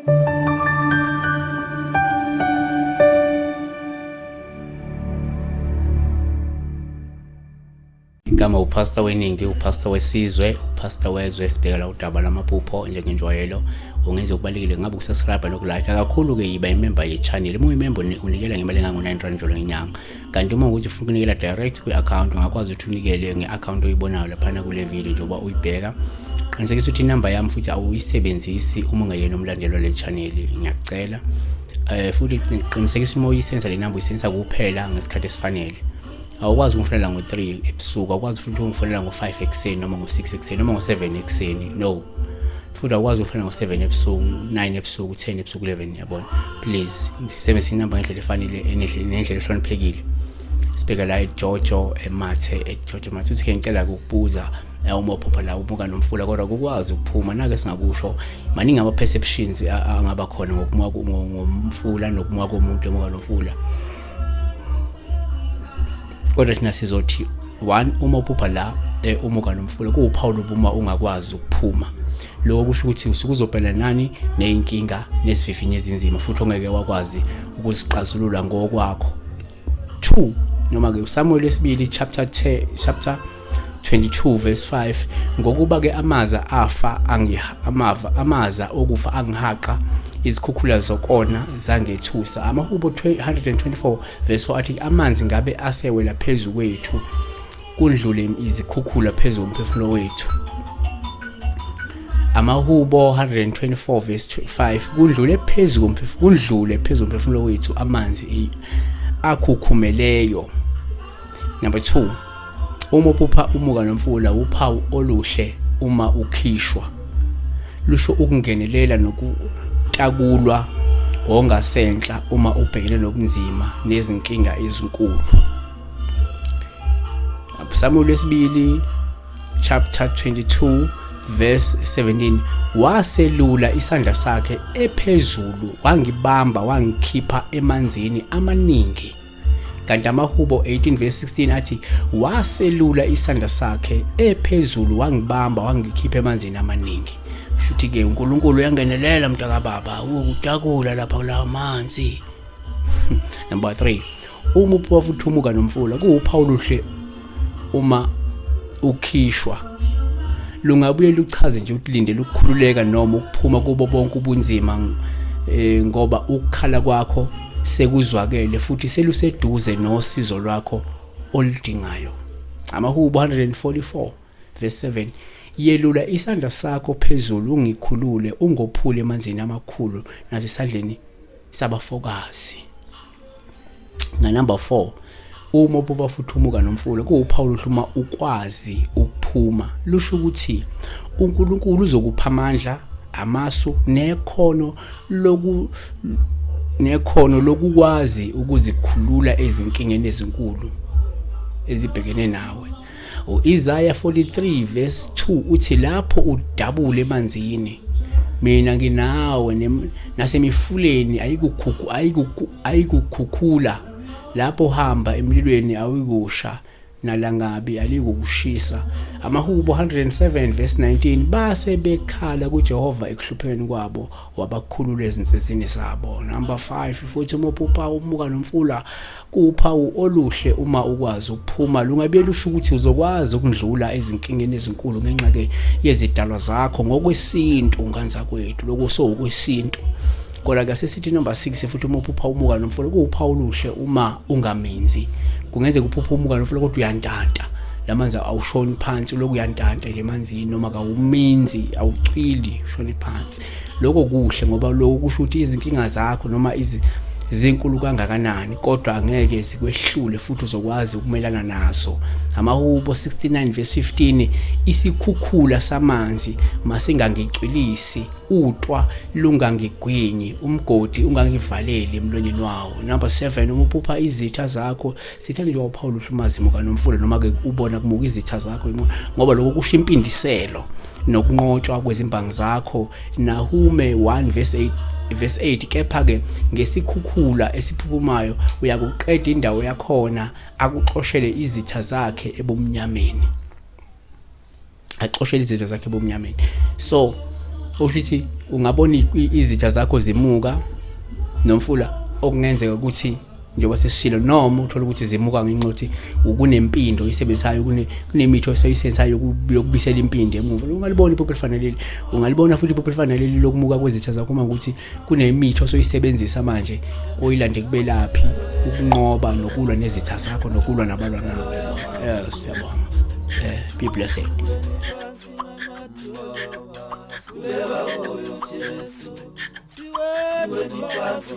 Igama uPastor weningi, uPastor wesizwe, uPastor wezwe. Sibhekela udaba lwamaphupho njengenjwayelo. Ungenza okubalulekile ngabe ukusubscribe nokulike kakhulu-ke, yiba imember ye-channel. Uma uyimember unikela ngemali engango-9 rand njalo ngenyanga, kanti uma ukuthi ufuna ukunikela direct kwi-account, ungakwazi ukuthi unikele nge-account oyibonayo laphana kule video njengoba uyibheka. Qinisekisa ukuthi inamba yami futhi awuyisebenzisi uma ungeyena umlandeli wale channel, ngiyakucela. Futhi qinisekisa uma uyisenza le namba, uyisenza kuphela ngesikhathi esifanele. Awukwazi ukungifonela ngo-3 ebusuku, awukwazi futhi ukungifonela ngo-5 ekuseni noma ngo-6 ekuseni noma ngo-7 ekuseni, no. Futhi awukwazi ukufonela ngo-7 ebusuku, 9 ebusuku, 10 ebusuku, 11, yabona. Please sisebenzise inamba ngendlela efanele, nendlela ehloniphekile. Sibheka la eJojo eMathe, eJojo Mathe. Uthi ke ngicela ukukubuza, uma uphupha la umuka nomfula kodwa kukwazi ukuphuma nake singakusho, maningi ama perceptions angaba khona ngokumuka ngomfula nokumuka komuntu emuka nomfula. Kodwa thina sizothi one, uma uphupha la umuka nomfula, kuwuphawu lobuma ungakwazi ukuphuma. Lokho kusho ukuthi usuke uzobhekana nani nezinkinga nezivivinyo ezinzima futhi ongeke wakwazi ukuzixazulula ngokwakho. 2 noma ke uSamuel wesibili chapter 10, chapter 22 verse 5, ngokuba ke amaza afa angiha amava amaza okufa angihaqa, izikhukhula zokona zangethusa. Amahubo 124 verse 4 athi amanzi ngabe asewela phezu kwethu, kundlule izikhukhula phezu komphefumulo wethu. Amahubo 124 verse 5, kundlule phezu komphefumulo, kundlule phezu komphefumulo wethu amanzi akhukhumeleyo. Number 2, uma uphupha umuka nomfula, uphawu oluhle uma ukhishwa, lusho ukungenelela nokutakulwa ongasenhla uma ubhekene nobunzima nezinkinga ezinkulu. Samuel wesibili chapter 22 verse 17, waselula isandla sakhe ephezulu wangibamba wangikhipha emanzini amaningi. Kanti amahubo 18 verse 16 athi waselula isandla sakhe ephezulu wangibamba wangikhipha emanzini amaningi. Shuthi ke uNkulunkulu uyangenelela mntakababa, ukutakula lapha kulawa manzi. Number 3, uma uphupha futhumuka nomfula, kuwuphawu oluhle uma ukhishwa. Lungabuye luchaze nje ukuthi lindela ukukhululeka noma ukuphuma kubo bonke ubunzima, ngoba ukukhala kwakho sekuzwakele futhi seluseduze nosizo lwakho oludingayo. Amahubo 144 verse 7, yelula isandla sakho phezulu ungikhulule, ungophule emanzini amakhulu nasesandleni sabafokazi. Na number 4, uma uphupha futhumuka nomfula, kuwuphawu oluhle uma ukwazi ukuphuma. Lusho ukuthi uNkulunkulu uzokupha amandla, amasu nekhono loku nekhono lokukwazi ukuzikhulula ezinkingeni ezinkulu ezibhekene nawe. U-Isaya 43 verse 2 uthi lapho udabule emanzini, mina nginawe, nasemifuleni ayikukhukhu ayikukhukhula, lapho uhamba emlilweni awuyikusha, nalangabi alikukushisa. Amahubo 107 verse 19, base bekhala kuJehova ekuhluphekeni kwabo, wabakhulula ezinsizini zabo. Number 5, futhi uma uphupha umuka nomfula, kuwuphawu oluhle uma ukwazi ukuphuma. Lungabe lusho ukuthi uzokwazi ukundlula ezinkingeni ezinkulu ngenxa ke yezidalwa zakho ngokwesintu, nganza kwethu lokho sowukwesintu. Kodwa ke sesithi number 6, futhi uma uphupha umuka nomfula, kuwuphawu oluhle uma ungaminzi. Kungenzeka uphupha umuka nomfula kodwa uyantanta, lamanzi awushoni phansi, lokhu uyantanta nje emanzini, noma kawuminzi, awucwili ushone phansi. Lokho kuhle ngoba lokho kusho ukuthi izinkinga zakho noma zinkulu kangakanani kodwa angeke zikwehlule futhi uzokwazi ukumelana nazo. Amahubo 69 verse 15, isikhukhula samanzi masingangicwilisi, utwa lungangigwinyi, umgodi ungangivaleli emlonyeni wawo. Number 7, uma uphupha izitha zakho, sithanda nje uphawu luhle umazimuka nomfula, noma ke ubona kumuka izitha zakho, ngoba lokho kusho impindiselo nokunqotshwa kwezimbangi zakho. Nahume 1 verse 8 verse 8, kepha ke ngesikhukhula esiphuphumayo uyakuqeda indawo yakhona, akuxoshele izitha zakhe ebumnyameni, axoshele izitha zakhe ebumnyameni. So Okusho ukuthi ungabona izitha zakho zimuka nomfula, okungenzeka ukuthi njengoba sesishilo, noma uthola ukuthi zimuka ngenxa yokuthi ukunempinda oyisebenzisayo, kunemithi oseyisebenzisayo yokubisela impinda emuva. Ungalibona iphupho elifana leli, ungalibona futhi iphupho elifana leli lokumuka kwezitha zakho uma ukuthi kunemithi osoyisebenzisa manje oyilande kubelaphi ukunqoba nokulwa nezitha zakho nokulwa nabalwa nawe. Yes, siyabonga. Be blessed. Siweni phansi.